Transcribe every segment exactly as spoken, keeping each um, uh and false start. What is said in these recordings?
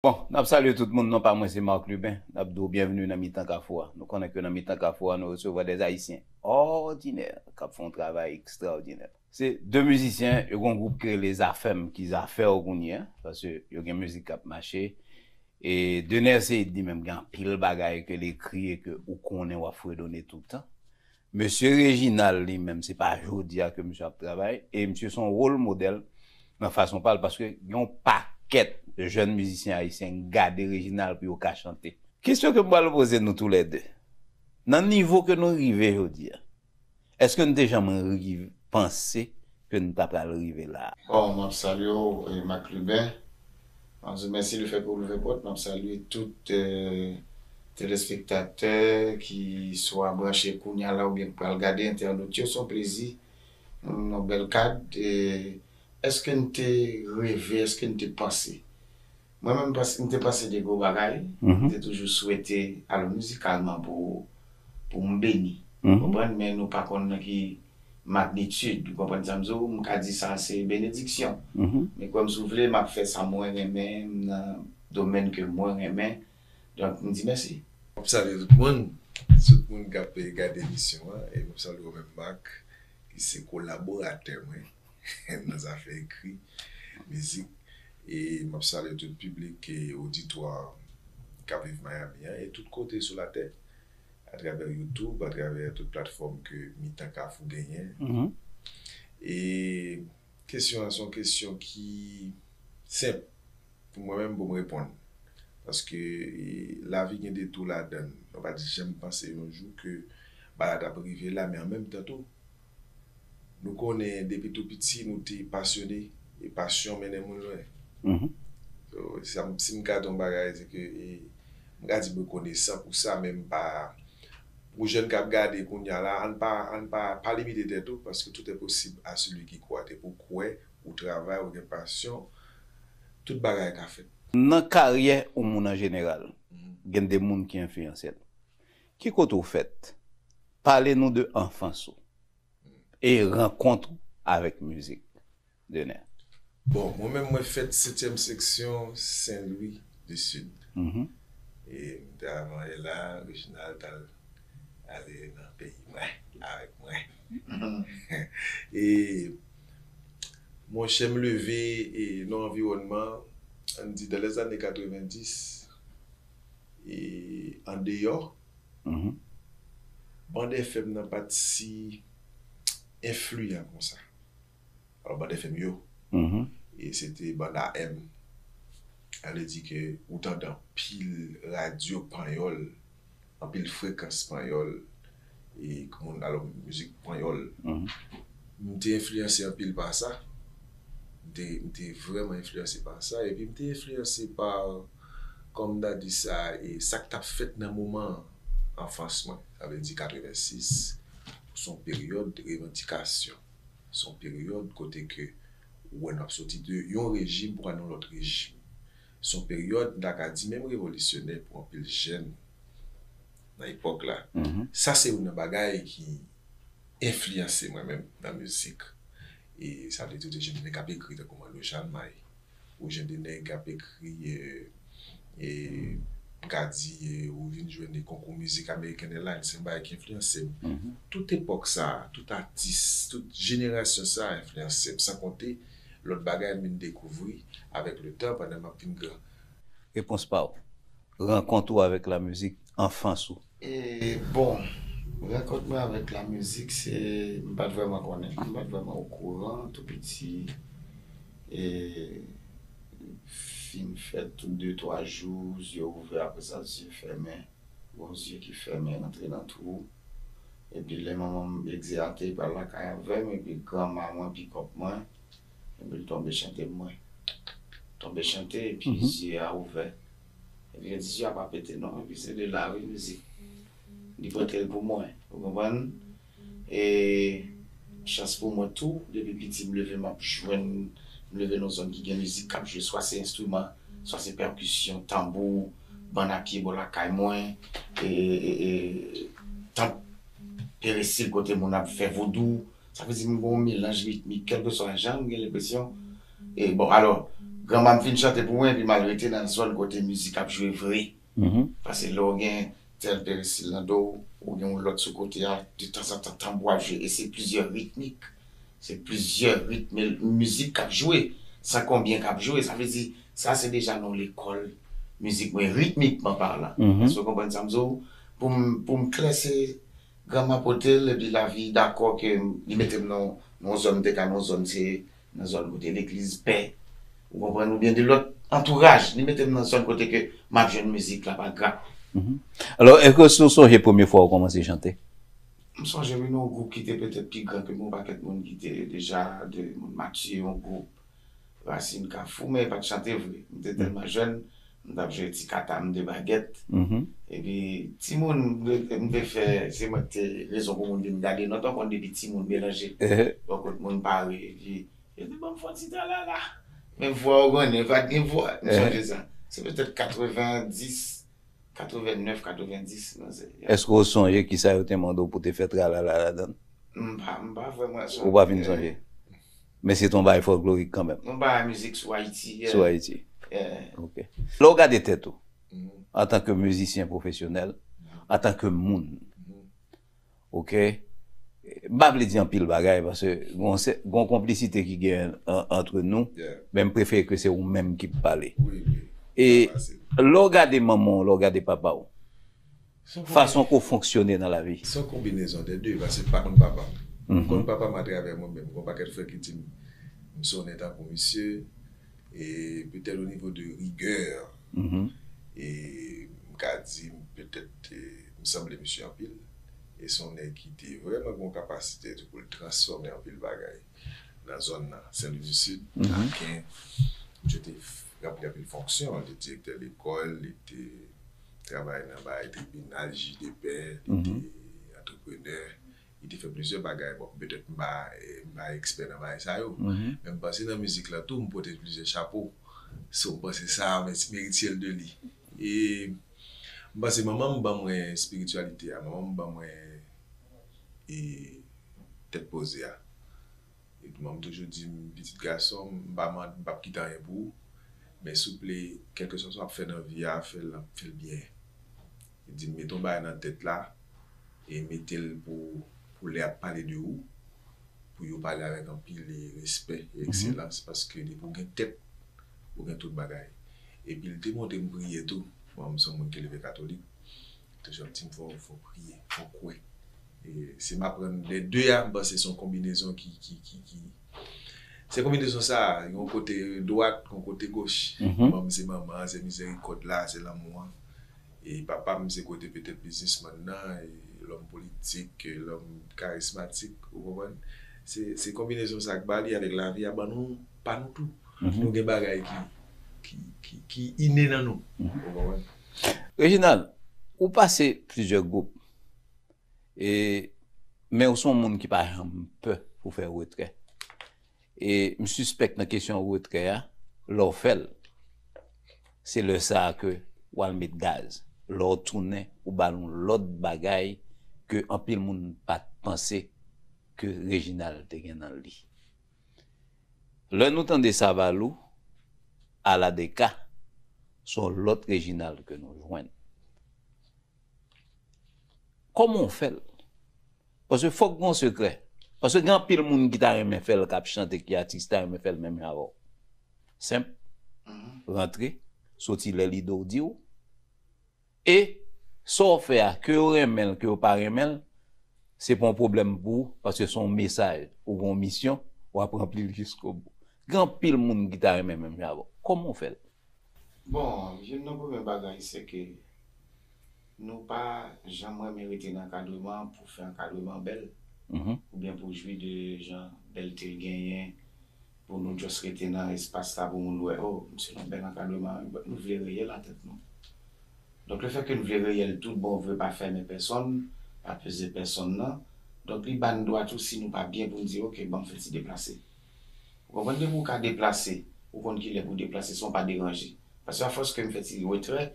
Bon, n ap salye tout moun. Non pa mwen se Marc Lubin. N ap di w byenveni nan Mitan Kafou a. Nou konnen ke nan Mitan Kafou a, nou resevwa des Haïtiens ordinaires k ap fè yon travay ekstraòdinè. Se de mizisyen, yo gen yon gwoup ki rele Zafèm, ki Zafèw kounye a, paske yo gen mizik k ap mache. E Dener Ceide li menm gen anpil bagay ke l ekri e ke ou konnen w ap fredone toutan. Mesye Reginald li menm, se pa jodi a ke misye ap travay, e misye se yon wòl modèl nan fason pa l, paske gen yon pakèt de jèn mizisyen ayisyen k gade Reginald pou yo ka chante. Kesyon ke m pral poze nou toulède, nan nivo ke nou rive jodi a, èske n te janm rive panse ke n ta pral rive la a? Bon, m ap salye w, eh, Marc Lubin. M ap di w mèsi lefètke w louvè pòt. M ap salye tout, eh, telespektatè ki swa branche kounye a la oubyen ki pral gade, entènot yo. Se yon plezi. Nou nan yon bèl kad. Eh, èske n te reve, èske n te panse? Mwen menm, m te panse de gwo bagay. M te toujou swete, alò, mizikalman, pou, pou m beni. Ou konprann? Men nou pa konn nan ki magnitid. Ou konprann sa m di w? M ka di sa se benediksyon. Men kwè m si w vle, m ap fè sa mwen renmen, m nan domèn ke mwen renmen. Donk, m di mèsi. M ap salye tout moun, tout moun k ap gade emisyon an, e m ap salye w menm, Marc, ki se kolaboratè mwen nan zafè ekri mizik. E m ap salye tout piblik e oditwa k ap viv Miami an e tout kote sou latè, atravè YouTube, atravè tout platfòm ke Mitan Kafou genyen. E kesyon an se yon kesyon ki senp pou mwen menm pou m reponn. Paske, e, lavi gen detour ladan l. Mwen pa t janm panse yon jou ke bagay la t ap rive la, men an menm tan tou, nou konnen depi tou piti nou te pasyone, e pasyon mennen moun lwen. So, sa, si m ka di yon bagay, se ke, e, m ka di m rekonesan pou sa, men m pa, pou jèn k ap gade kounye a la, ann pa, ann pa, pa limite tèt ou, paske tout est possible à celui qui croit. Depi w kwè, ou travay, ou gen pasyon, tout bagay ka fèt. Nan karyè yon moun an jeneral, gen de moun ki enfliyanse l. Ki kote w fèt? Pale nou de anfans ou e rankont ou avèk mizik, Dener. Bon, mwen menm, mwen fèt setyèm seksyon Sen Lwi di Sid. E m te avan e la, Reginald t al ale nan peyi mwen avèk mwen. E monchè, m leve e nan anviwònman, ann di, dans les années quatre-vingt-dix, e andeyò, band F M nan pa t si enfliyan konsa. Alò, band F M yo, e se te band A M. Sa vle di ke ou tande anpil radyo panyòl, anpil frekans panyòl, e moun, alò, mizik panyòl. M te enfliyanse anpil pa sa. M te, m te vrèman enfliyanse pa sa. Epi m te enfliyanse pa, kòm m ta di sa, e sa k t ap fèt nan moman anfans mwen. Sa vle di katrevensis, se yon peryòd de revandikasyon. Se yon peryòd kote ke ou wè n ap soti de yon rejim pou al nan yon lòt rejim. Se yon peryòd, m ta ka di, menm revolisyonè pou anpil jèn nan epòk la. Sa se youn nan bagay ki enfliyanse mwen menm nan mizik. E sa vle di, ou te jwenn nèg k ap ekri tankou Manno Chalmay, ou jwenn de nèg k ap ekri, e, e, m ka di, e, ou vin jwenn konkou mizik American Airlines, se yon bagay ki enfliyanse m. Tout epòk sa a, tout atis, tout jenerasyon sa a enfliyanse m, san konte lòt bagay m vin dekouvri avèk le tan pandan m ap vin gran. Repons pa w. Rankont ou avèk lamizik, anfans ou. E, bon, rankont mwen avèk lamizik, se, m pa t vrèman konnen, m pa t vrèman okouran, tou piti, e, fin fèt tout de twa jou, zye ouvè, apre sa, zye fèmen, gon zye ki fèmen, rantre nan twou. Epi lè manman m egzeyate, pral lakay avè m, epi granma mwen pikòp mwen, epi l tonbe chante mwen. Tonbe chante, epi zye a ouvè. Epi yo di, "Zye a pa pete non." Epi se de la, wi, mizik. Li pote l pou mwen, ou konprann? E chans pou mwen tou, depi piti m leve, m ap jwenn, m leve nan zòn ki gen mizik k ap jwe, swa se enstriman, swa se pèkisyon, tanbou, bann a pye bò lakay mwen, e, e, e, tanp peresil kote moun ap fè vodou. Sa vle di m gen yon melanj ritmik, kèlkeswa jan, m gen lenpresyon. E bon, alò, Granma m fin chante pou mwen, epi m al rete nan zòn kote mizik ap jwe vre. Paske lè w gen tèl peresil nan do w, ou gen yon lòt sou kote a, de tanzantan tanbou ap jwe, e se plizyè ritmik. Se plizyè ritm mizik k ap jwe, san konbyen k ap jwe. Sa vle di, sa se deja nan lekòl mizik mwen, ritmikman palan. Èske w konprann sa m di w? Pou m, pou m klè, se granma pote l, epi lavi dakò ke li mete m nan, nan yon zòn, m te ka nan yon zòn, se nan zòn kote legliz pè. Ou konprann? Oubyen de lòt antouraj, li mete m nan zòn kote ke m ap jwenn mizik la pa grap. Alò, èske w sonje premye fwa w kòmanse chante? M sonje wi, nan yon gwoup ki te petèt pi gran ke mwen, yon pakèt moun ki te deja de moun matye, yon gwoup Rasin Kafou, men pa t chante vre. M te tèlman jèn, m t ap jwe ti kata m de bagèt. Epi, timoun, m te, m te fè, se mwen ki te rezon pou moun vin gade non, tan konn depi timoun melanje. Bò kot moun pare, epi, yo te ban m fè yon ti tralala. Men vwa, ou konnen, pa t gen vwa. M sonje sa. Se petèt katrevendis, katrevennèf, katrevendis, nan se, ya. Èske w sonje kisa yo te mande w pou te fè tralala ladan l? M pa, m pa vrèman sonje. Ou pa fin sonje? Men se t yon bagay fòklorik kanmenm. Yon bagay mizik sou Ayiti, yeah. Sou Ayiti. Yeah. Ok. Lè w gade tèt ou, antanke mizisyen pwofesyonèl, antanke moun, ok? M pa vle di anpil bagay, paske gon se, gon konplisite ki genyen an, antre nou, men m prefere ke se ou menm ki pale. Wi, wi. E lè w gade manman w, lè w gade papa w, fason ke w fonksyone nan lavi. Se yon konbinezon de de, paske m pa konn papa m. M konn papa m atravè mwen menm. Gon pakèt frè ki di m, m se yon nèg tankou misye, e petèt o nivo de rigè, e m ka di m petèt, e, m sanble misye anpil. E se yon nèg ki te vrèman gen yon kapasite tou pou l transfòme anpil bagay nan zòn nan, Sen Lwi di Sid, Aken. Misye te f-, ranpli anpil fonksyon, li te direktè lekòl, li te travay nan bagay tribinal, jij de pè, li te antreprenè, li te fè plizyè bagay. Bon, petèt m pa, eh, m pa ekspè nan bagay sa yo, men m panse nan mizik la tou, m pote plizyè chapo. So, m panse sa, men ti merite l de li. E m panse manman m ban mwen espirityalite a, manman m ban mwen, e, tèt poze a. Epi manman m toujou di m, pitit gason m, m pa mande, m p ap kite anyen pou ou. Men souple, kèlkeswa sa w ap fè nan vi a, fè l, fè l byen. Li di m, mete yon bagay nan tèt la, e mete l pou, pou lè y ap pale de ou, pou yo pale avèk anpil, e, respè e ekselans, paske depi w gen tèt, ou gen tout bagay. Epi l te montre m priye tou. Bon, m se yon moun ki leve katolik. Toujou ap di m fò, fò priye, fò kwè. E si m aprann lè de a, m panse se yon konbinezon ki, ki, ki, ki, se konbinezon sa, yon kote dwat, yon kote goch. Manman m se manman an, se mizèrikòd la, se lanmou an. E papa m se kote petèt biznismann nan, e lòm politik, e lòm karismatik, ou konprann? Se, se konbinezon sa k ba li avèk lavi a ban nou, pa nou tou. Nou gen bagay ki, ki, ki, ki ine nan nou, ou konprann? Reginald, ou pase plizyè gwoup, e, men ou se yon moun ki pa janm pè pou fè retrè. E m sispèk nan kesyon retrè a, lè w fè l, se lè sa a ke w al met gaz. Lè w tounen, ou ba l yon lòt bagay ke anpil moun pa t panse ke Reginald te gen nan li. Lè nou tande Savalou, Aladeka, se yon lòt Reginald ke nou jwenn. Kòman w fè l? Paske fòk gen yon sekrè. Paske gen anpil moun ki ta renmen fè l, k ap chante, ki atis, ta renmen fè l menm jan avè w. Senp. Rantre, soti lè lide w di w. E sa w fè a, ke yo renmen l, ke yo pa renmen l, se pa yon pwoblèm pou ou, paske se yon mesaj, ou gen yon misyon, w ap ranpli l jiskobou. Gen anpil moun ki ta renmen menm jan avè w. Kòman w fè l? Bon, youn nan premye bagay, se ke nou pa janm renmen rete nan ankadreman pou fè ankadreman bèl, oubyen pou jwi de jan bèlte l genyen, pou nou just rete nan espas la, pou moun wè, o, misye nan bèl ankadreman, but nou vle reyèl nan tèt nou. Donk, lefètke nou vle reyèl tout bon vre, pa fèmen pèsonn, pa peze pèsonn nan, donk, li ba n dwa tou, si nou pa byen, pou n di, oke, ban m fè ti deplase. Ou konprann, depi w ka deplase, ou konn kilè pou w deplase san w pa deranje. Paske afòs ke m fè ti retrè,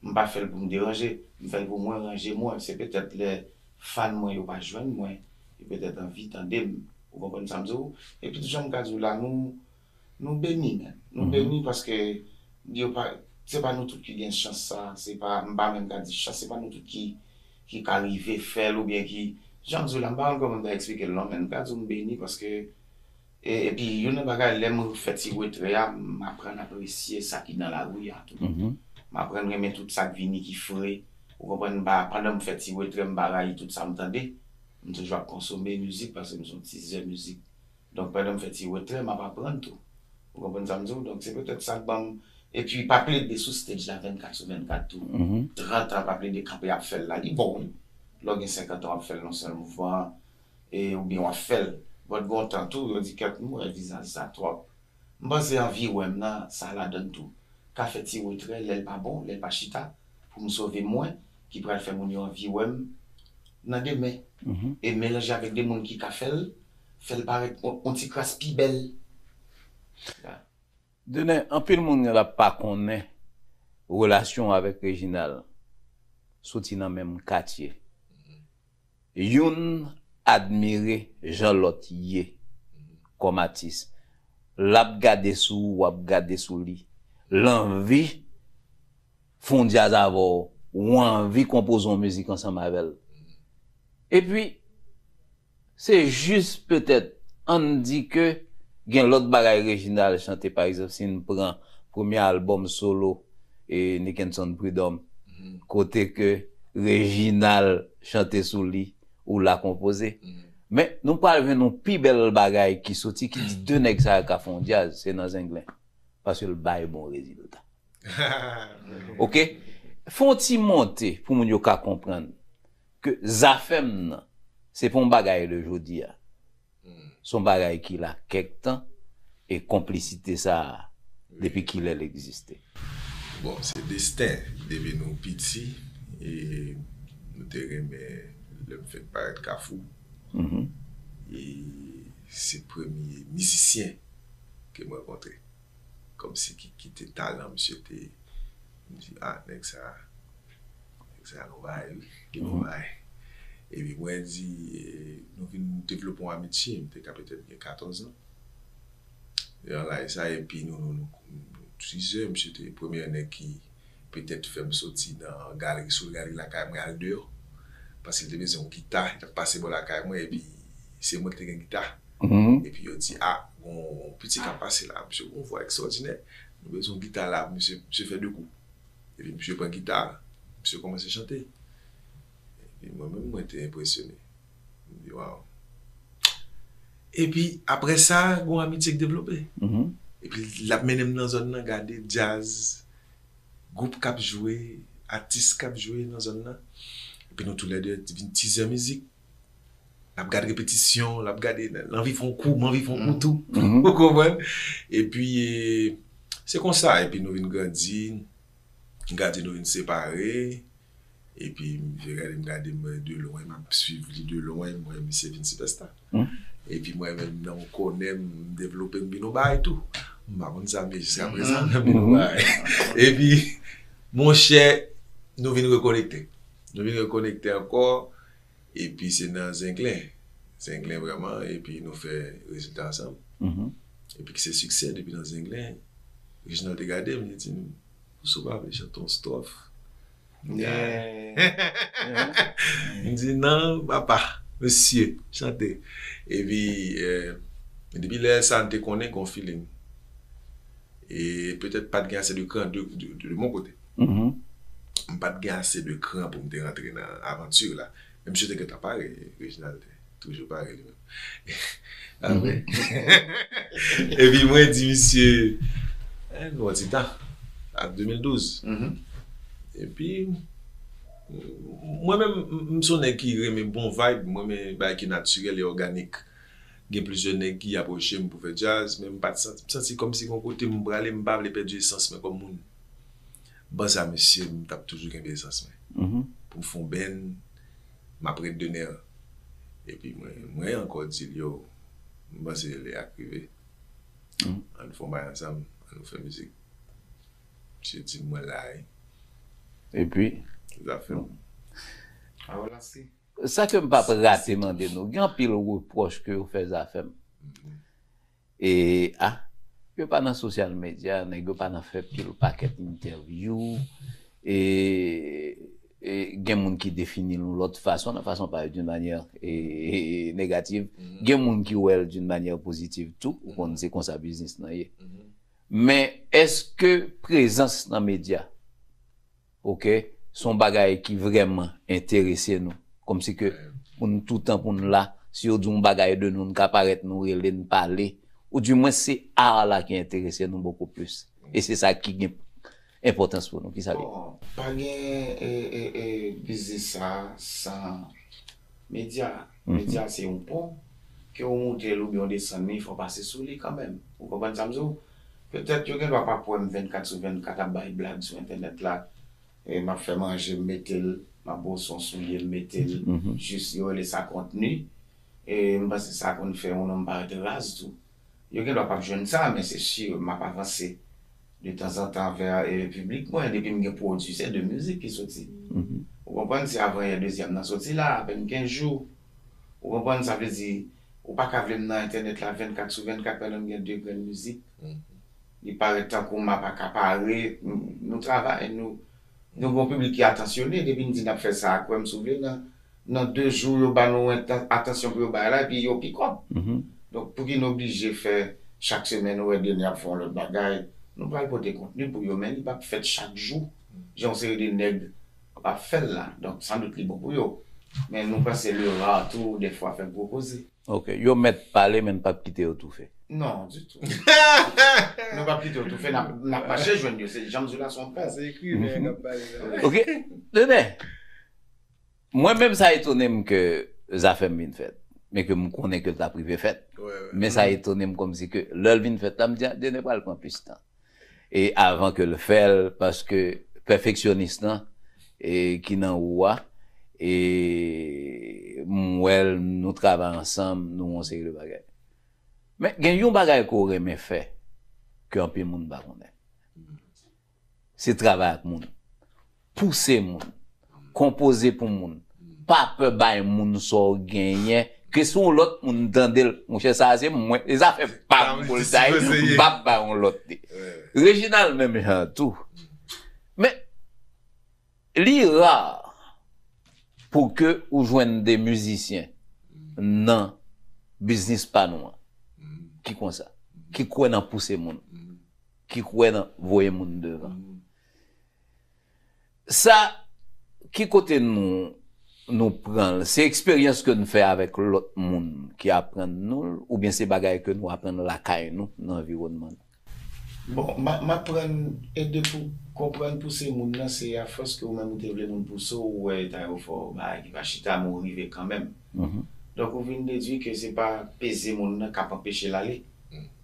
m pa fè l pou m deranje, m fè l pou mwen ranje mwen. Se petèt lè fan mwen yo pa jwenn mwen, yo petèt anvi tande m. Ou konprann sa m di w? Epi tou jan m ka di w la, nou, Nou beni, men. Nou beni paske yo pa, se pa nou tout ki gen chans sa. Se pa, m pa menm ka di chans, se pa nou tout ki, ki ka rive fè l oubyen ki, jan m di w la, m pa konn kòman m ta eksplike l non, men m ka di w m beni paske, e, epi youn nan bagay, lè m fè ti retrè a, m aprann apresye sa ki nan lari a tou. M aprann renmen tout sa k vini ki fre. Ou konprann, m pa, pandan m fè ti retrè, m pa rayi tout sa m tande. M toujou ap konsome mizik paske m se yon ti zen mizik. Donk, pandan m fè ti retrè, m ap aprann tou. Ou konprann sa m di w? Donk, se petèt sa k ban m. Epi, pa plede sou stage la vennkat sou vennkat tou. Trant an, pa plede kanpe ap fè l la. Li bon, wi. Lè w gen senkant an, w ap fè l nan sèl mouvman an, e, oubyen w ap fè l. But gon tan tou, yo di kèk moun wè vizaj sa twòp. M panse anvi wè m nan, sa ladann tou. Ka fè ti retrè, lè l pa bon, lè l pa chita, pou m sove mwen, ki pral fè moun yo anvi wè m nan demen. E melanje avèk de moun ki ka fè l, fè l parèt on, on ti kras pi bèl. Denin, anpil moun gen la pa konnen relasyon w avèk Reginald soti nan menm katye. Youn admire jan lòt ye kòm atis. L ap gade sou ou, w ap gade sou li. L anvi fè yon djaz avè w, ou anvi konpoze yon mizik ansanm avè l. Epi, se jis petèt, ann di ke gen lòt bagay Reginald chante, pa egzanp, si n pran premye albòm solo e Nickenson Prud'homme, kote ke Reginald chante sou li, ou la konpoze. Men, nou pral jwenn yon pi bèl bagay ki soti, ki di de nèg sa yo ka fè yon djaz, se nan Zenglen. Paske l bay bon rezilta. Oke? Fè yon ti monte pou moun yo ka konprann ke Zafèm nan, se pa yon bagay de jodi a. Se yon bagay ki la kèk tan e konplisite sa a, depi kilè l egziste? Bon, se desten. Depi nou piti, e nou te renmen lè m fèk parèt Kafou. E se premye mizisyen ke m rankontre. Kòmsi ki, ki te talan misye te. M di, a, nèg sa, nèg sa gon bagay, wi. Gen gon bagay. Epi mwen di, e, nou vin devlope yon amitye, m te ka petèt gen katòz an. Nan laj sa, epi nou, nou, nou, nou, nou tizè, misye te premye nèg ki petèt fè m soti nan galeri, sou galeri lakay mwen, al deyò. Paske l te bezwen yon gita, li t ap pase bò lakay mwen, epi se mwen ki te gen gita. Epi yo di, a, gon yon piti k ap pase la, misye gon vwa ekstwòdinè. Nou bezwen yon gita la, misye, misye fè de kou. Epi misye pran gita, misye kòmanse chante. Epi mwen menm, mwen te enpresyone. M di, waw. Epi, apre sa, gon amitye k devlope. Epi, l ap mennen m nan zòn nan, gade djaz, gwoup k ap jwe, atis k ap jwe nan zòn nan. Epi, nou toulède vin tizè mizik. L ap gade repetisyon, l ap gade, l anvi fè yon kou, m anvi fè yon kou tou. Ou konprann? Epi, e, se konsa, epi nou vin grandi, grandi, nou vin separe. Epi m vin gade, m gade, m wè de lwen, m ap swiv li de lwen, m wè misye vin sipèsta. Epi mwen menm, nan yon kònè, m devlope, m vin yon bagay tou. M pa konn sa, men jiskaprezan, m vin yon bagay. Epi, monchè, nou vin rekonekte. Nou vin rekonekte ankò, epi se nan Zenglen. Zenglen vrèman, epi nou fè rezilta ansanm. Epi ki se siksè, depi nan Zenglen, Reginald te gade m, li di m, ou si w pa vle chante yon stwòf? M di, non, papa, mesye, chante. Epi, eh, depi lè sa, m te konnen gon feeling. E petèt pa t gen ase de kran de, de, de, de mon kote. M pa t gen ase de kran pou m te rantre nan avanti la. Men misye te gentan pare, Reginald te toujou pare li menm. Apre, epi mwen di misye, eh, nou an ti tan, ak de mil douz. Epi, mwen menm, m, m se yon nèg ki renmen bon vibe, mwen renmen bagay ki natirèl e òganik. Gen plizyè nèg ki apwoche m pou fè djaz, men m pa t santi, m santi kòmsi gon kote m prale, m pa vle pèdi esans mwen kòm moun. Ban sa, mesye, m t ap toujou kenbe esans mwen. Pou m fè yon band, m ap ret de nè an. Epi mwen, mwen ankò di l, yo, m panse lè a k rive. Ann fè yon bagay ansanm, ann nou fè mizik. Misye di m mwen la wi. Epi? Zafèm. Ah, voilà, si. Sa ke m p ap rate mande nou, gen anpil repwòch ke yo fè Zafèm. E, a, yo pa nan sosyal medya, nèg yo pa nan fè pil pakèt entèvyou, e, e gen moun ki defini l yon lòt fason, nan fason pa yo d'une manière e, e, e, negative. Gen moun ki wè l d'une manière positive tou, ou konn se konsa biznis lan ye. Men èske prezans nan medya, ok, se yon bagay ki vrèman enterese nou? Kòmsi ke pou n toutan pou n la, si yo di yon bagay de nou, n ka parèt, nou rele, n pale, ou di mwen se art la ki enterese nou beaucoup plus. E se sa ki gen enpòtans pou nou. Ki sa l ye? Bon, pa gen e, e, e, biznis sa san medya. Medya se yon pon. Ke w moute l oubyen w desann li, fò w pase sou li kanmenm. Ou konprann sa m di w? Petèt yo gen dwa p ap wè m vennkat sou vennkat ap bay blag sou entènèt la. E m ap fè manje, m mete l, m ap bwose yon soulye, m mete l. Jis yo rele sa kontni. E m panse sa konn fè yon nonm parèt raz tou. Yo gen dwa p ap jwenn sa, men se si m ap avanse de tanzantan avè e, piblik mwen. Depi m gen pwodui, se de mizik ki soti. Ou konprann? Se avanyè dezyèm nan soti la, apèn kenz jou. Ou konprann? Sa vle di, ou pa ka vle m nan entènèt la vennkat sou vennkat pandan m gen de grenn mizik. Li parèt tankou m ap akapare. Nou travay, nou, nou gen yon piblik ki atansyone. Depi n di n ap fè sa, kwè m si w vle, nan, nan de jou, yo ba nou enta- atansyon pou yo bay la, epi yo pikòp. Donk, pouki n oblije fè chak semèn ou wè Denis ap fè yon lòt bagay? Nou pral pote kontni pou yo, men li p ap fèt chak jou. Jan yon seri de nèg ap fè l la. Donk, sandout li bon pou yo. Men nou panse le rar tou, dèfwa, fè gwo koze. Ok, yo mèt pale, men n p ap kite yo toufe. Non, ditou. Nou p ap kite yo toufe, n ap, n ap mache jwenn yo. Se jan m di w la, se yon pon. Se ekriven an k ap pale la. Ok, Denis, mwen menm sa etone m ke zafè m vin fèt, men ke m konnen ke l t ap rive fèt. Men sa etone m kòmsi ke lè l vin fèt la, m di, a, Denis pral pran plis tan. E avan ke l fè l, paske pèfeksyonis lan e, ki nan ou a, e, m wè l, nou travay ansanm, nou yon seri de bagay. Men gen yon bagay ke w renmen fè, ke anpil moun pa konnen. Se travay ak moun. Pouse moun. Konpoze pou moun. Pa pè bay moun sa w genyen. Ke si yon lòt moun tande l, monchè, sa a se mwen. E zafè pa m pou l ta ye, m p ap bay yon lòt li. Reginald menm jan tou. Men, li ra pou ke ou jwenn de mizisyen nan biznis pa nou an ki konsa, ki kwè nan pouse moun, ki kwè nan voye moun devan. Sa, ki kote nou, nou pran l? Se eksperyans ke n fè avèk lòt moun ki aprann nou l, oubyen se bagay ke nou aprann lakay nou, nan anviwònman nou? Bon, m a- m aprann ede pou konprann pouse moun nan, se afòs ke ou menm ou te vle moun pouse w, ou wè eta yo fè w bagay ki pa chita, men ou rive kanmenm. Donk, ou vin dedui ke se pa peze moun nan k ap anpeche l ale.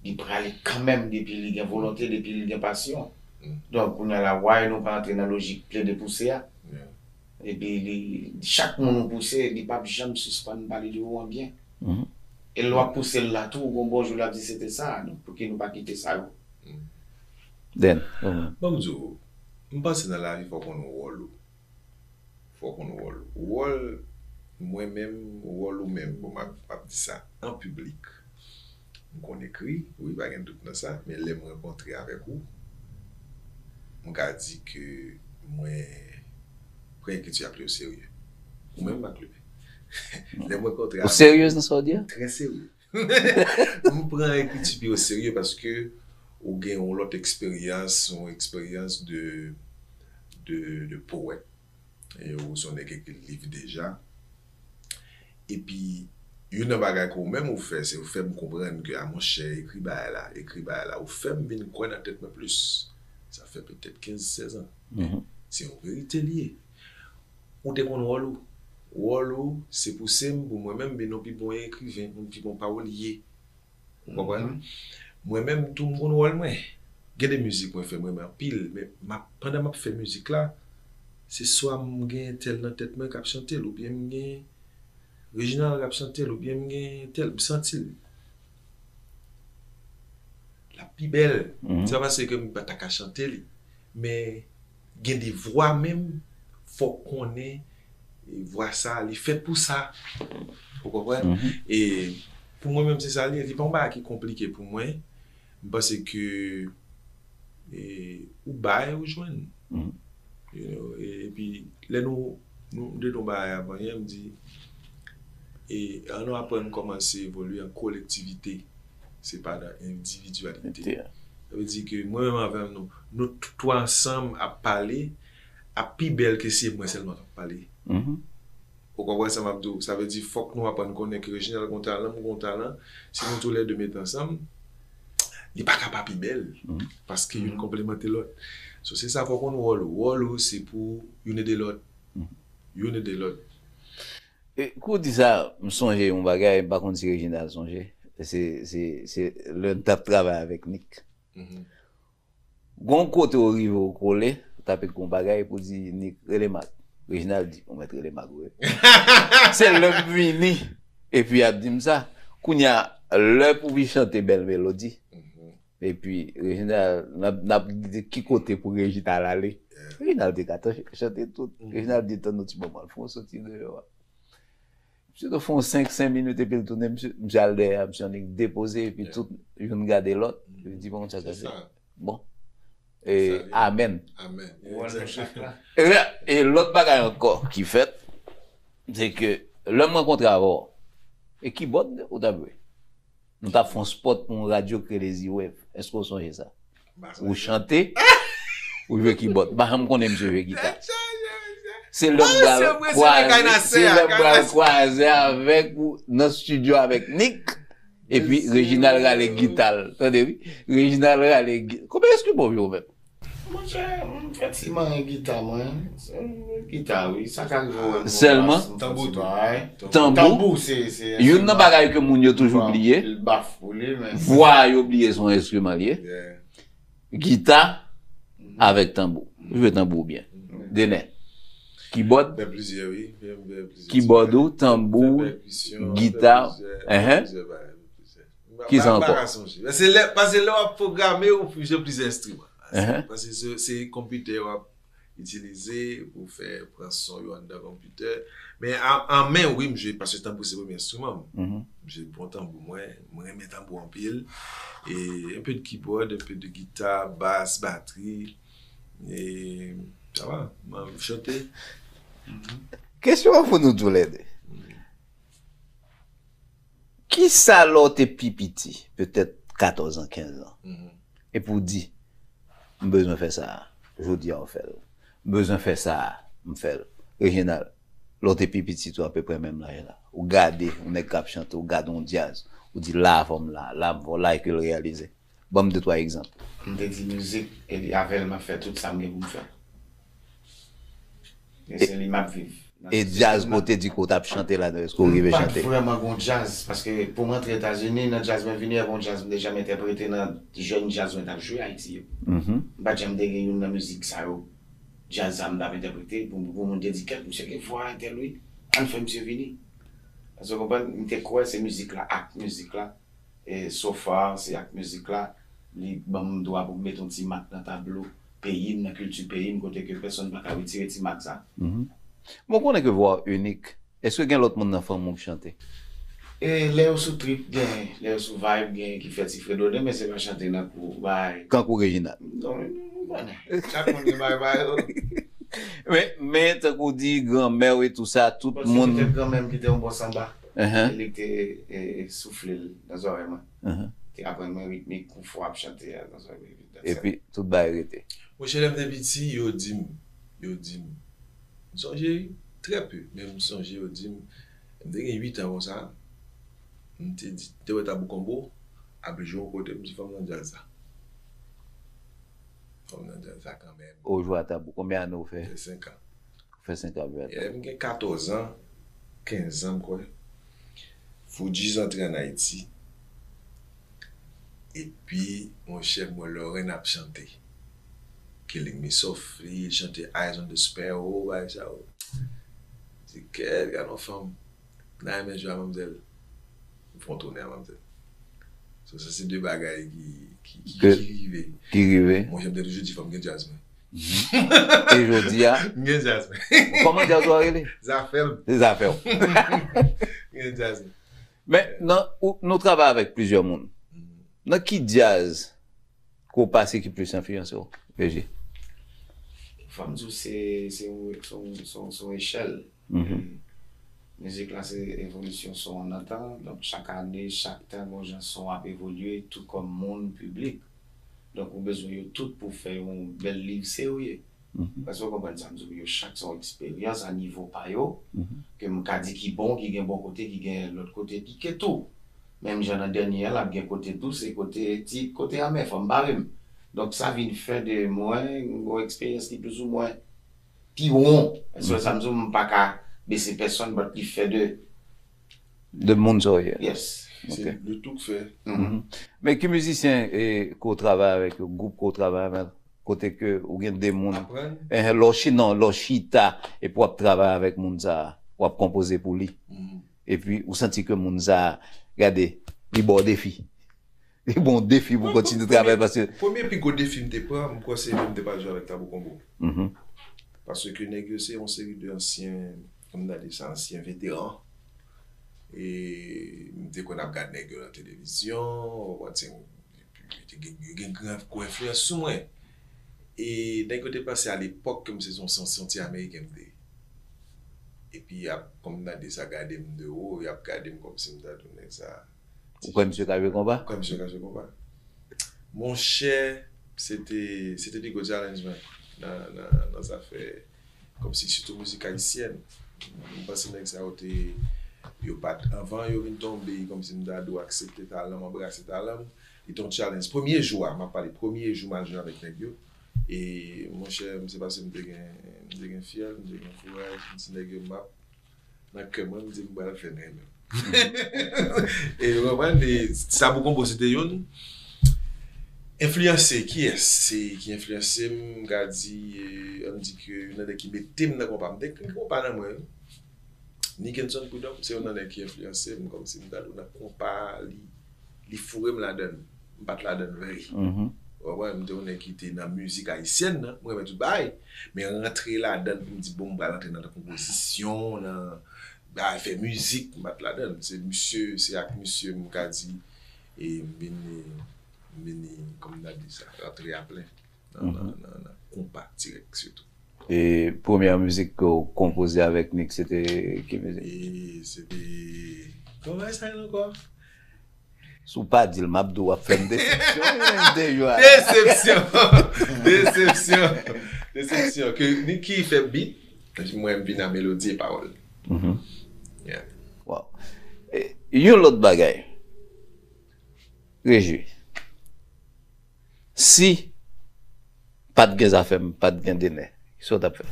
Li prale kanmenm depi li gen volonte, depi li gen pasyon. Donk, kounye a la, why nou pa antre nan lojik plede pouse a? Epi li, chak moun ou pouse, li p ap janm sispann pale de ou an byen. E lè w ap pouse l la tou, ou gon bon jou l ap di se te sa, donk pouki nou pa kite sa yo? Then, ou menm? Ban m di w, m panse nan lavi fò w konn wòl ou. Fò w konn wòl ou. Wòl mwen menm, wòl ou menm, bon, m ap, ap di sa an piblik. M konn ekri, wi, pa gen dout nan sa, men lè m rankontre avèk ou, m ka di ke mwen pran ekriti a pi oserye. Ou menm, Marc Louis. Lè m rankontre avèk ou. Ou serye nan sa w di a? Trè serye. M pran ekriti pi oserye paske ou gen yon lòt eksperyans, yon eksperyans de, de, de powèt. E ou se yon nèg ki ekri liv deja. Epi, youn nan bagay ke ou menm ou fè, se ou fè m konprann ke, a monchè, ekri bagay la, ekri bagay la. Ou fè m vin kwè nan tèt mwen plis. Sa fè petèt kenz, sèz an. Se yon verite li ye. Ou te konn wòl ou. Wòl ou, se pouse m pou mwen menm vin yon pi bon ekriven, yon pi bon pawolye. Ou konprann? Mwen menm tou, m konn wòl mwen. Gen de mizik mwen fè, mwen renmen anpil, men m ap, pandan m ap fè mizik la, se swa m gen entèl nan tèt mwen k ap chante l, oubyen m gen Reginald k ap chante l, oubyen m gen entèl, m santi l. L ap pi bèl. Se pa paske m pa ta ka chante li, men gen de vwa menm, fò w konnen, e, vwa sa, li fèt pou sa. Ou konprann? E pou mwen menm, se sa li ye. Li pa yon bagay ki konplike pou mwen. M panse ke e, ou bay, ou jwenn. Mhm. You know, e, epi, lè nou, nou, m te di yon bagay avan yè, m di, e, an nou aprann kòmanse evolye an kolektivite, se pa nan endividyalite. Sa vle di ke mwen menm avè w, nou, nou tout twa ansanm ap pale, ap pi bèl ke si e mwen sèlman k ap pale. Mhm. Ou konprann sa m ap di w? Sa vle di fòk nou aprann konnen ke Reginald gon talan, m gon talan. Si nou toulède met ansanm, li pa ka pa pi bèl. Mhm. Paske youn konplemante lòt. So, se sa fòk ou konn wòl ou. Wòl ou, se pou youn ede lòt. Mhm. Youn ede lòt. E, kou w di sa, m sonje yon bagay, m pa konn si Reginald sonje. Se, se, se lè n t ap travay avèk Nick. Mhm. Gon kote w rive w kole, w t ap ekri yon bagay pou di Nick rele Mak. Reginald di, ou mèt rele Mak vre. Se lè m vini, epi y ap di m sa. Kounye a, lè pou vin chante bèl melodi. Mhm. Epi, Reginald, n ap, n ap di ki kote pou Reginald ale. Reginald te ka tan chante tout. Reginald di tann nou ti moman, l fè yon soti deyò a. Misye te fè yon senk, senk minit epi l tounen, misye, misye al dèyè, misye annik depoze, epi tout youn gade lòt, epi di bon, sa Se gade. Sa. Bon. E, Sa li. Amèn. Amèn. Wòl nan chak la. E, e lòt bagay ankò ki fèt, se ke lè m rankontre avè w, e kibòd ou t ap jwe? Nou t ap fè yon spot pou yon radyo ki rele Z-Wave. Èske w sonje sa? Ou chante, ou jwe kibòd. M pa janm konnen misye jwe gita. Se lè m pral kwaze, se lè m pral kwaze avèk ou nan estidyo avèk Nick. Epi Reginald rale gita l. Tande wi. Reginald rale gita. Konbyen enstriman w jwe ou menm? Monchè, m fè ti manyen gita mwen. Se gita wi, sa ka rive w wè m Sèlman? Tanbou tou. Bagay. Tanbou. Tanbou se se Youn nan bagay ke moun yo toujou bliye. L baf pou li men. Vwa yo bliye se yon enstriman li ye. Yeah. Gita avèk tanbou. Ou jwe tanbou byen. Dener. Kibòd, Fè plizyè, wi. Fè, fè plizyè. kibòd ou, tanbou, Fè pèkisyon, gita, fè plizyè, enhen. Fè plizyè bagay, fè plizyè. Kisa Pa- ankò? Pa ka sonje. Paske lè, paske lè w ap pwograme, ou jwe plizyè enstriman. Enhen. Paske se, se konpitè w ap itilize pou fè pran son yo anndan konpitè. Men an, an men, wi, m jwe, paske tanbou se premye enstriman m. Mhm. M jwe bon tanbou mwen, mwen renmen tanbou anpil. E un peu de keyboard, un peu de guitare, basse, batterie. E sa va, m ap chante. Kesyon an pou nou toulède. Kisa lè w te pi piti, petèt katòz an, kenz an, Mhm. epi w di, m bezwen fè sa a, jodi a w fè l. M bezwen fè sa a, m fè l. Reginald, lè w te pi piti tou apeprè menm laj la, ou gade yon nèg k ap chante, ou gade yon djaz, ou di la fò m la, la fò la epi l reyalize. Ban m de twa egzanp. M te di mizik, e avè l m ap fè tout sa m gen pou m fè. E se li m ap viv. E djaz kote di ko t ap chante ladan, èske w rive M pa t chante? Vrèman gon djaz, paske pou m antre Etazini, nan djaz mwen vini, e bon djaz m te janm entèprete nan jèn djaz mwen t ap jwe Ayiti yo. Mhm. M pa t janm te gen youn nan mizik sa yo. Djaz sa m t ap entèprete, pou, pou moun te di, kèt, misye gen vwa entèl wi, ann fè misye vini. Paske w konprann, m te kwè se mizik la, ak mizik la, e so far, se ak mizik la, li ban m dwa pou m mete yon ti mak nan tablo peyi m, nan kilti peyi m, kote ke pèsonn pa ka retire ti mak sa. Mhm. Bon, konnen ke vwa w inik. Èske gen lòt moun nan fanmi w k chante? E lè yo sou trip, gen, lè yo sou vibe, gen ki fè ti fredone, men se pa chante nan kou, bay. Kankou Reginald. Non, nou konnen. Chak moun gen bay bay yo. Men, men tankou di granmè w e tou sa, tout Bon, se moun. Petèt granmè m ki te yon bon sanba. Enhen, Li te e, soufle l nan zòrèy mwen. enhen. Te aprann mwen ritmik, kou fò ap chante a nan zòrèy mwen. Epi, tout bagay rete. Monchè, lè m te piti, yo di m, yo di m, m sonje trè pe, men m sonje yo di m, m te gen uit an konsa, m te di, te wè Tabou Konbo ap jwe yon kote, m di fò m nan djaz sa. Fò m nan djaz sa kanmenm. Ou jwe a Tabou, konbyen ane ou fè? Fè senk an. Ou fè senk an jwe a E lè Tabou. m gen katòz an, kenz an, m kwè, Fugees antre ann Ayiti. Epi, monchè, m wè Lauren ap chante Killing Me Softly, li chante Eyes on the Sparrow, bagay sa yo. Se kèt, gade yon fanm. M ta renmen jwe a manmzèl. M fè yon tounen a manmzèl. So, sa se de bagay ki, ki, ki, Ke- ki rive. Ki rive. Monchè, m te toujou di fò m gen djaz mwen. E jodi a, M gen djaz mwen. Kòman djaz ou a rele? Zafè m. Se Zafè w. M gen djaz mwen. Men, nan, ou, nou travay avèk plizyè moun. Nan ki djaz Kopa se ki plis enfliyanse w, Reji? Fò m di w se se yon- se yon- se yon- se yon echèl. Mizik la se evolisyon son an nan tan. Donk chak ane, chak tan, gon jan son ap evolye, tou kòm moun, piblik. Donk ou bezwen yo tout pou fè yon bèl liv serye. Paske w konprann sa m di w, yo chak se yon eksperyans a nivo pa yo, ke m ka di ki bon, ki gen bon kote, ki gen lòt kote pike tou. Menm jan nan dènye an, l ap gen kote dous e kote ti, kote anmè, fò m bare m. Donk sa vin fè de mwen yon eksperyans ki plizoumwen pi won. Èske sa m di w, m pa ka bese pèsonn, but li fè de De moun sa w ye. Yes. Se de tou k fè. Men ki mizisyen eh, ke w travay avèk yo, gwoup ke w travay avèk, kote ke ou gen de moun. Aprann. Eh, lè w chi non, lè w chita epi w ap travay avèk moun sa a, w ap konpoze pou li. Epi ou santi ke moun sa a, gade, li ba w defi. Li ba w defi pou kontinye travay paske Premye pi gwo defi m te pran, m kwè se lè m te pral jwe avèk Tabou Konbo. Paske nèg yo se yon seri de ansyen, kòm n ta di sa, ansyen veteran. E m te konn ap gad nèg yo nan televizyon, ou konprann, se yo te gen, yo gen gran gwo enfliyans sou mwen. E nèg yo te panse alepòk ke m se yon, se yon ti Ameriken m te ye. Epi y ap, kòm n ta di sa, gade m de wo, y ap gade m kòmsi m ta di nèg sa. Ou kwè misye ka jwe konpa? Kwè misye ka jwe konpa. Monchè, se te, se te pi gwo challenge mwen nan, nan, nan zafè kòmsi sitou mizik ayisyèn. M panse nèg sa yo te, yo pa t, anvan yo vin tonbe, kòmsi m ta dwe aksepte talan m, anbrase talan m. Li te yon challenge. Premye jou a, m ap pale, premye jou m al jwe avèk nèg yo. E monchè, m se pase m te gen, m te gen fyèl, m te gen kouraj, m di nèg yo m ap nan kè mwen, m di m pral fè n renmen m. E ou konprann, e Tabou Konbo se te youn. Enfliyanse, kiyès se ki enfliyanse m, m ka di, eh, ann di ke youn nan nèg ki mete m nan konpa. M te gen konpa nan mwen, wi. Nickenson Prud'homme, se youn nan nèg ki enfliyanse m, kòmsi m ta di w nan konpa, li, li foure m ladann. M pa t ladann vre. Ou konprann, m te yon nèg ki te nan mizik ayisyèn nan, m renmen tout bagay. Men rantre ladann pou m di, bon, m pral antre nan konpozisyon, nan bagay fè mizik, m pa t ladann. Se misye, se ak misye m ka di, e m vin, m vin, kòm n ap di sa, rantre a plen nan, nan, nan, nan konpa dirèk sitou. E premyè mizik ke w konpoze avèk Nick, se te ki mizik? E se te, kòman sa ye ankò? Si w pa di l, m ap di w w ap fè m desepsyon, wi, menm de jou a. Desepsyon! Desepsyon! Desepsyon. Ke Nicky fè beat, epi mwen m vin a melodi e pawòl. Yeah. Wow. E, yon lòt bagay. Reji. Si pa t gen Zafèm, pa t gen Denè, kisa w t ap fè?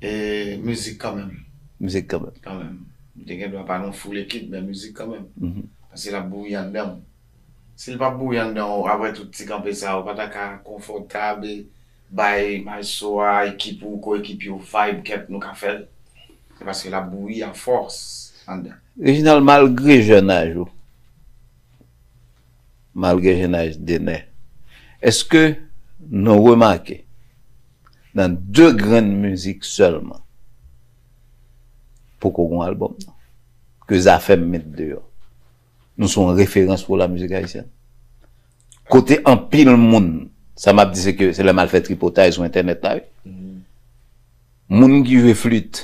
E mizik kanmenm. Mizik kanmenm. Kanmenm. M te gen dwa pa nan full ekip, men mizik kanmenm. Paske l ap bouyi anndan m. Si l p ap bouyi anndan w, apre tout ti kanpe sa, ou pa ta ka konfòtab e bay maestro a, ekip ou, koekipye w vibe, kèt nou ka fè l. Se paske l ap bouyi a fòs anndan. Reginald, malgre jèn aj ou, malgre jèn aj Denè, èske nou remake nan de grenn mizik sèlman, poko gon albòm non, ke Zafèm met deyò? Nou se yon referans pou lamizik ayisyèn. Kote anpil moun, sa m ap di se ke se lè m al fè tripotay sou entènèt la, wi. Moun ki jwe flit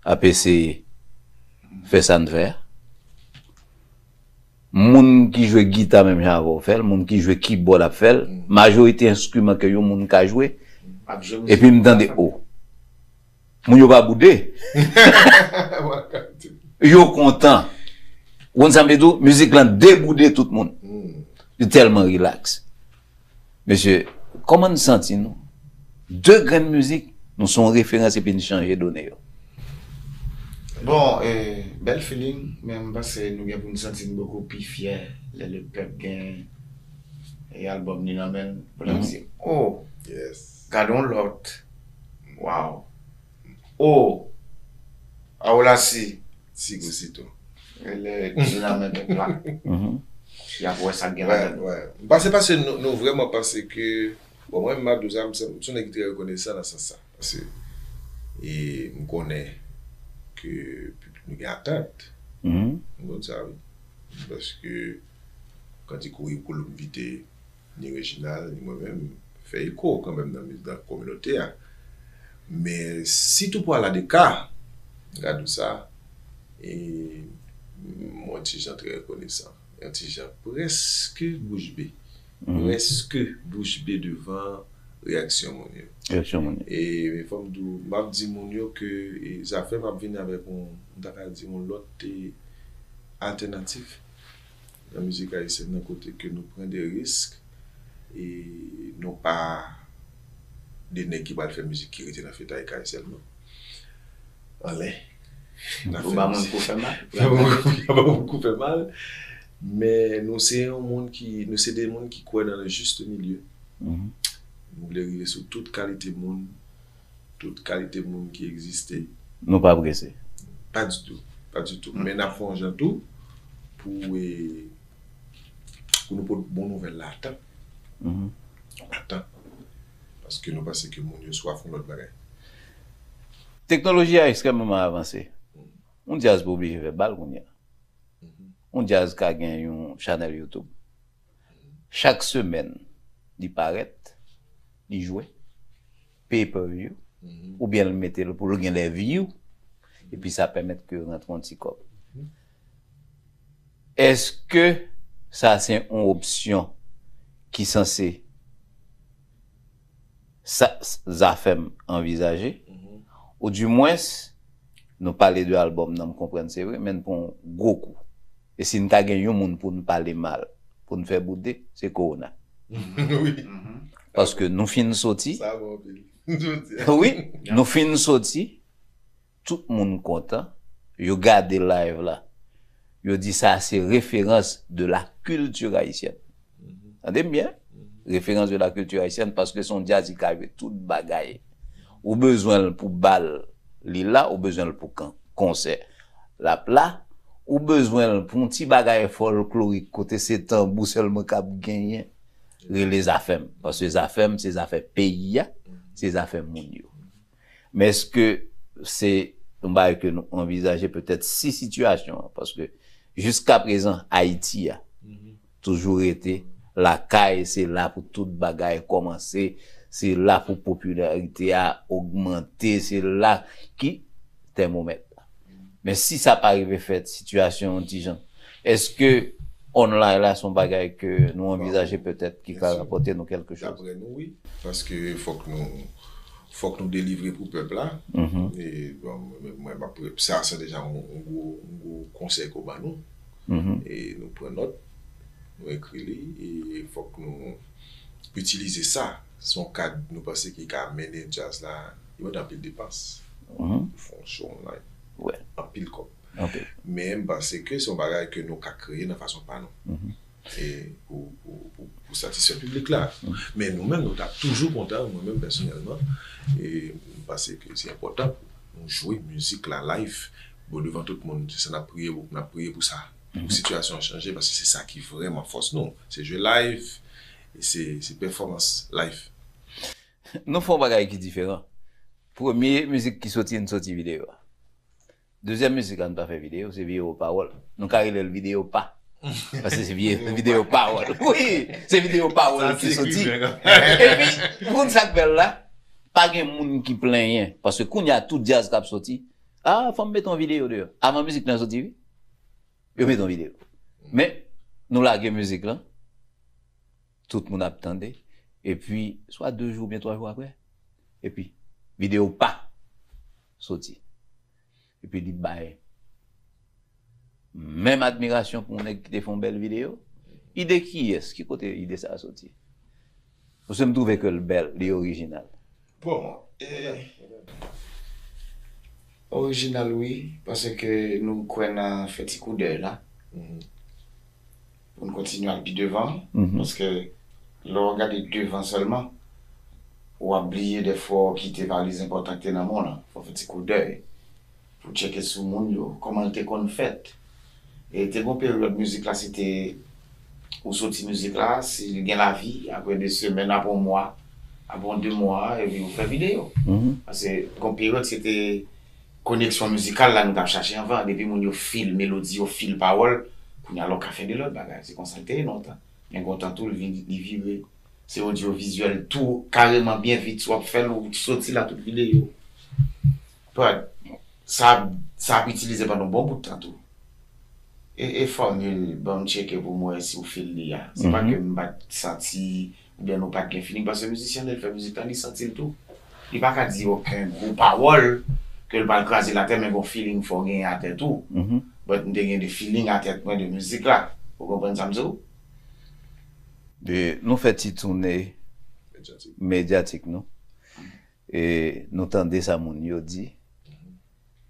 ap eseye fè sa n fè a. Moun ki jwe gita menm jan avè w fè l, moun ki jwe kibòd ap fè l. Majorite enstriman ke yon moun ka jwe, epi m tande, o, moun yo pa boude. Yo kontan. Ou konn sa m vle di w? Mizik lan deboude tout moun. Li tèlman rilaks. Mesye, kòman n santi nou? De grenn mizik, nou se yon referans epi n chanje done yo. Bon, eh, bèl feeling, men m panse nou gen pou n santi n bokou pi fyè lè lepèp gen eh, albòm li nan men l. Pou l ap di, oh, Yes. Gade yon lòt. Wow. Oh, Awoulasi. Sigo Sito. Lè li nan men pèp la. Y ap wè sa k gen Wè, ladan l. Wè. M panse paske nou, nou vrèman panse ke, bon, mwen, m ap di w sa, m se m se yon nèg ki trè rekonesan nan sans sa. Paske, e, m konnen ke piblik nou gen atant. M konn sa, wi. Paske, kantik ou Koulomvite, ni Reginald, ni mwen menm, fè eko kanmenm nan, nan kominote a. Men sitou pou Aladeka, gad ou sa, e, m yon ti jan trè rekonesan, yon ti jan prèske bouch be. Prèske bouch be devan reyaksyon moun yo. Reyaksyon moun yo. E, men fò m di w, m ap di moun yo ke, e, Zafèm ap vin avèk yon, m ta ka di yon lòt, e, altènatif nan mizik ayisyèn nan, kote ke nou pran de risk, e non pa de nèg ki pral fè mizik ki rete nan fetay kay sèlman. Anlè. N ap fè mizik. Pou ba moun pou fè mal. Fè moun pou, ba moun pou fè mal. Men nou se yon moun ki, nou se de moun ki kwè nan le juste milieu. Nou vle rive sou tout kalite moun, tout kalite moun ki egziste. Nou pa prese. Pa ditou, pa ditou. Men n ap fè yon jan tou pou, e, pou nou pot bon nouvèl la atan. Atan. Paske nou panse ke moun yo swaf yon lòt bagay. Teknoloji a ekstrèmman avanse. Yon djaz pa oblije fè bal kounye a. Yon djaz ka gen yon chanèl YouTube. Chak semèn, li parèt, li jwe, pay per view, oubyen l mete l pou l gen lè view, epi sa pèmèt ke yo rantre yon ti kòb. Èske sa se yon opsyon ki sanse sa, Zafèm anvizaje? Ou dimwens, nou pale de albòm nan, m konprann se vre, men n pran yon gwo kou. E si n ta gen yon moun pou n pale mal, pou n fè boude, se Kowona. Wi. Paske nou fin soti. Sa bon anpil. Jodi a. Wi, nou fin soti. Tout moun kontan. Yo gade live la. Yo di sa se referans de la culture haïtienne. Tande m byen? Referans de la culture haïtienne, paske se yon djaz ki ka jwe tout bagay. Ou bezwen l pou bal, li la, ou bezwen l pou kan-, konsè, l ap la, ou bezwen l pou yon ti bagay fòlklorik kote se tanbou sèlman k ap genyen, rele Zafèm. Paske Zafèm, se zafè peyi a, se zafè moun yo. Men èske se yon bagay ke nou anvizaje petèt si sitiyasyon an, paske jiskaprezan Ayiti a toujou rete lakay, se la pou tout bagay kòmanse, se la pou popilarite a ogmante, se la ki tèmomèt la. Men si sa pa rive fèt, sitiyasyon an ti jan, èske online la se yon bagay ke nou anvizaje petèt ki ka rapòte nou kèlke chòz? Daprè nou, wi. Paske fòk nou, fòk nou delivre pou pèp la. E, bon, mwen, mwen, m ap, sa, se deja yon, yon gwo, yon gwo konsèy ke w ban nou. E nou pran nòt, nou ekri li, e fòk nou itilize sa. Se yon kad nou panse ki ka mennen djaz la, li mande anpil depans. Pou fè yon show online. Anpil kòb. Men m panse ke se yon bagay ke nou ka kreye nan fason pa nou. E pou, pou, pou, pou satisfè piblik la. Men nou menm, nou t ap toujou kontan, mwen menm pèsonèlman, e m panse ke se enpòtan pou nou jwe mizik la live, bon, devan tout moun, se sa n ap priye, n ap priye pou sa. Pou sitiyasyon an chanje, paske se sa ki vrèman fòs nou. Se jwe live, e se, se pèfòmans live. Nou fè yon bagay ki diferan. Premye mizik ki soti, n soti videyo a. Dezyèm mizik la, n pa fè videyo, se videyo pawòl. Nou ka rele l videyo pa. Paske se vye, videyo pawòl. Wi, se videyo pawòl ki soti. Epi, pou n sa k bèl la, pa gen moun ki plenyen. Paske kounye a, tout djaz k ap soti, a, fò m mete yon videyo deyò. Avan mizik lan soti, wi. Yo mete yon videyo. Men, nou lage mizik lan. Tout moun ap tande. Epi, swa de jou oubyen twa jou apre, epi, videyo pa soti. Epi li bay menm admirasyon pou yon nèg ki te fè yon bèl videyo. Ide kiyès? Ki kote ide sa a soti? Paske m twouve ke l bèl, li orijinal. Bon, e, orijinal wi, paske nou kwè nan fè ti koudèy la. Pou n kontinye al pi devan, paske lè w gade devan sèlman, w ap bliye dèfwa w kite valiz enpòtan ki te nan men w lan. Fò w fè ti koudèy pou tcheke sou moun yo, kòman l te konn fèt. E te gon peryòd mizik la, se te ou soti mizik la, si l gen lavi, apre de semèn, apre yon mwa, apre yon de mwa, epi ou fè videyo. Paske gon peryòd, se te koneksyon mizikal la nou t ap chache anvan. Depi moun yo fil melodi, yo fil pawòl, kounye a la w ka fè de lòt bagay. Se konsa l te ye nan yon tan. Men gen yon tan tou, li vin, li vire. Se odyovizyèl tou, kareman byen vit, si w ap fè l, ou soti la tout videyo. But, sa, sa ap itilize pandan yon bon bout tan tou. E, e fòmil, ban m tcheke pou m wè si w feel li a. Se pa ke m pa t santi, oubyen nou pa t gen feeling, paske mizisyen lè l fè mizik la, li santi l tou. Li pa ka di okenn gwo pawòl ke l pral kraze l atè, men gon feeling fò w genyen atè tou. But m te gen de feeling atè mwen de mizik la. Ou konprann sa m di w? E nou fè ti toune medyatik nou. E nou tande sa moun yo di.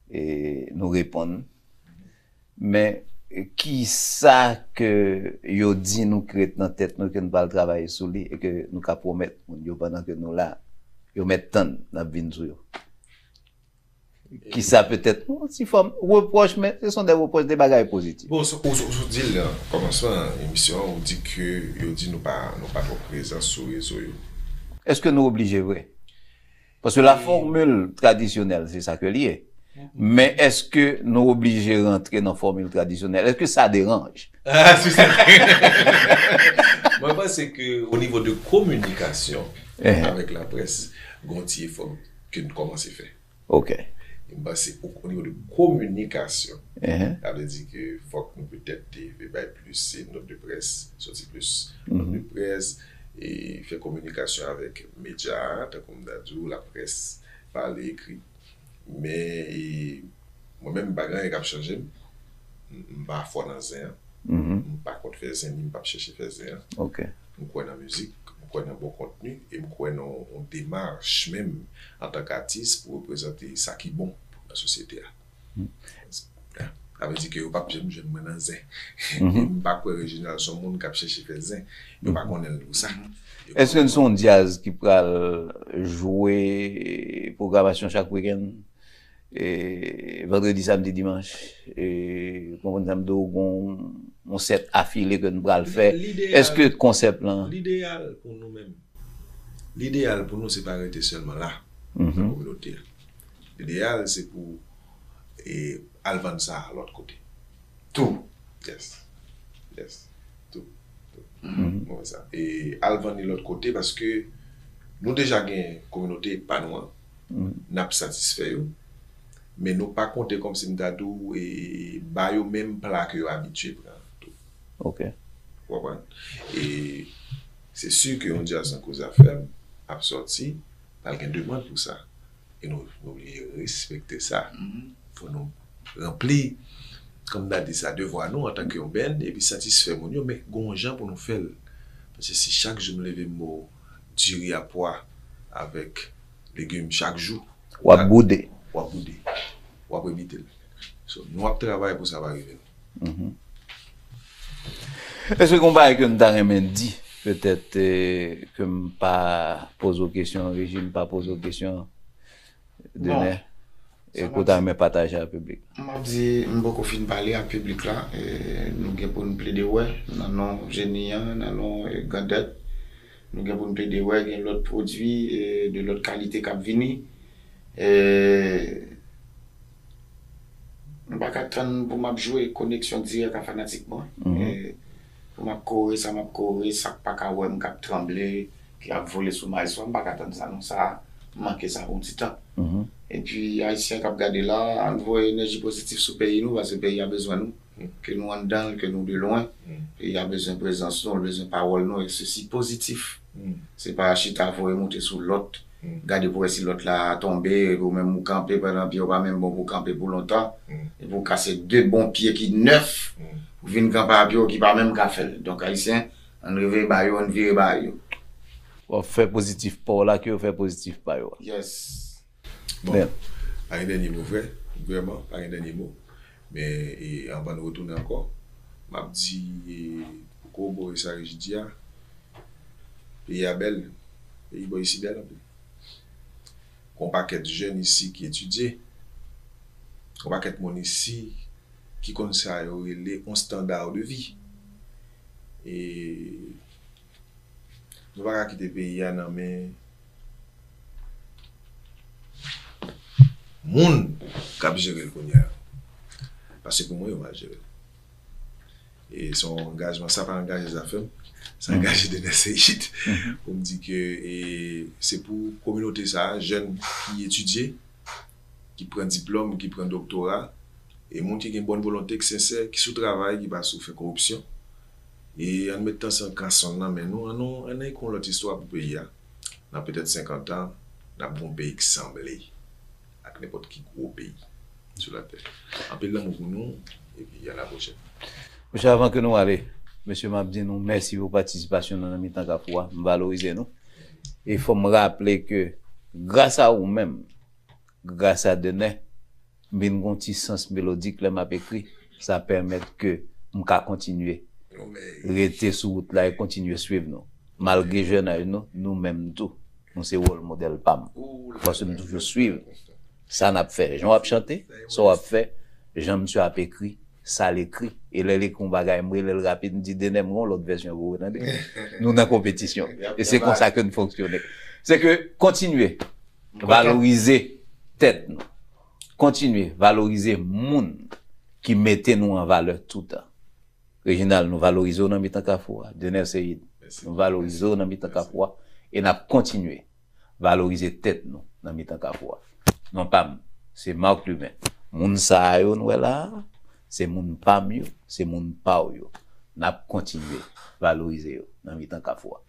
E nou reponn. Men, kisa ke yo di nou ki ret nan tèt nou, ke nou pral travay sou li, e ke nou ka pwomèt moun yo pandan ke nou la, yo mèt tann n ap vin sou yo? Kisa petèt, yon ti fòm repwòch, men se son de repwòch, de bagay pozitif. Bon, ou, ou, ou di l nan kòmansman emisyon an, ou di ke yo di nou pa, nou pa twò prezan sou rezo yo. Èske nou oblije vre? Paske la fòmil tradisyonèl, se sa ke li ye. Men èske nou oblije rantre nan fòmil tradisyonèl? Èske sa deranje? Ah, c'est ça. Mwen panse ke o nivo de kominikasyon avèk laprès, gon ti efò ke n kòmanse fè. Ok. M panse o, o nivo de kominikasyon, sa vle di ke fòk nou petèt te bay plis nòt de près, soti plis nòt de près, e fè kominikasyon avèk medya, tankou m ta di w, laprès, pale, ekri. Men, e, mwen menm, m pa gen anyen k ap chanje m. M, m pa fò nan zen an. M pa kont fè zen, ni m p ap chèche fè zen an. M kwè nan mizik, m kwè nan bon kontni, e m kwè nan yon demach menm antank atis pou reprezante sa ki bon nan sosyete a. Sa vle di ke yo p ap janm jwenn mwen nan zen. E m pa kwè Reginald se yon moun k ap chèche fè zen. Yo pa konnen l pou sa. Èske n se yon djaz ki pral jwe pwogramasyon chak wikenn? E vandredi, samdi, dimanch, e konprann sa m di w, gon yon sèt afile ke n pral fè. Èske konsèp lan? Lideyal pou nou menm. Lideyal pou nou, se pa rete sèlman la, nan kominote a. Lideyal, se pou, e, al vann sa a lòt kote. Tou. Yes. Yes. Tou. Tou. Mwen wè sa. E al vann li lòt kote paske nou deja gen kominote pa nou an. N ap satisfè yo. Men nou pa konte kòmsi m ta di w, e ba yo menm pla ke yo abitye pran tou. Ok. Ou konprann? E se si ke yon djaz tankou Zafèm ap sòti, pral gen demann pou sa. E nou, nou oblije respekte sa. Fò nou ranpli, kòm n ta di sa, devwa nou antanke yon band, epi satisfè moun yo, men gon jan pou nou fè l. Paske si chak jou m leve m ba w diri a pwa avèk legim chak jou, w ap boude. W ap boude. W ap rebite l. So, nou ap travay pou sa pa rive nou. Èske gon bagay ke m ta renmen di, petèt, e, ke m pa poze w kesyon, Régine pa poze w kesyon, Dener, e ke w ta renmen pataje ak piblik? M ap di, m poko fin pale ak piblik la. E, nou gen pou n plede wè nan non Jeni an, nan non, e, Grandèt. Nou gen pou n plede wè, gen lòt pwodui, e, de lòt kalite k ap vini. E, m pa ka tann pou m ap jwe koneksyon dirèk ak fanatik mwen. E, pou m ap kore sa m ap kore, sa k pa ka wè m k ap tranble, ki ap vole sou maestro a, m pa ka tann sa non, sa m manke sa pou yon ti tan. Epi Ayisyen k ap gade la, ann voye enèji pozitif sou peyi nou, paske peyi a bezwen nou. Ke nou anndan l, ke nou de lwen, peyi a bezwen prezans nou, l bezwen pawòl nou, e sesi pozitif. Se pa chita voye moute sou lòt, gade pou wè si lòt la tonbe, epi ou menm ou kanpe, pandan pye w pa menm bon pou kanpe pou lontan, epi ou kase de bon pye ki nèf, ou vin kanpe a pye w ki pa menm ka fè l. Donk, Ayisyen, ann reveye ba yo, ann vire ba yo. W ap fè pozitif pa w la, ke yo fè pozitif pa yo a. Yes. Bon, pa gen dènye mo, vrè, vrèman, pa gen dènye mo. Men, e, anvan n retounen ankò, m ap di, e, pou kowobore sa Régis di a, peyi a bèl, peyi bò isi bèl anpil. Gon pakèt jèn isi ki etidye, gon pakèt moun isi ki konn sa yo rele yon standard de vie. E nou pa ka kite peyi a nan men moun k ap jere l kounye a. Paske pou mwen, yo mal jere l. E se yon angajman, sa pa angaje Zafèm, sa angaje Dener Ceïde. Pou m di ke e, se pou kominote sa a, jèn ki etidye, ki pran diplòm, ki pran doktora, e moun ki gen bòn volonte, ki sensè, ki sou travay, ki pa sou fè koripsyon. E ann met tan san kanson nan men nou, ann nou, ann nou ekri yon lòt istwa pou peyi a. Nan petèt senkant an, n ap gen yon peyi ki sanble ak nenpòt ki gwo peyi sou latè. Anpil lanmou pou nou, epi a la pwochèn. Mesye, avan ke nou ale, mesye, m ap di nou mèsi pou patisipasyon nou nan mitan Kafou a. M valorize nou. E fò m raple ke gras a ou menm, gras a Dener, m vin gen yon ti sans melodik lè m ap ekri. Sa pèmèt ke m ka kontinye rete sou wout la e kontinye swiv nou. Malgre jèn aj nou, nou menm tou, nou se wòl modèl pa m. Paske m toujou swiv sa n ap fè. Jan w ap chante, sa w ap fè, jan misye ap ekri, sa l ekri. E lè l ekri yon bagay, m rele l rapid, m di, Dener, m gen yon lòt vèsyon pou ou, tande. Nou nan konpetisyon. E se konsa ke n fonksyone. Se ke kontinye valorize tèt nou. Kontinye valorize moun ki mete nou an valè toutan. Reginald, nou valorize w nan mitan Kafou a. Dener Ceïde, nou valorize w nan mitan Kafou a. E n ap kontinye valorize tèt nou nan mitan Kafou a. Non pa m, se Marc Lubin. Moun sa a yo nou wè la a, se moun pa m yo, se moun pa w yo. N ap kontinye valorize yo nan mitan Kafou a.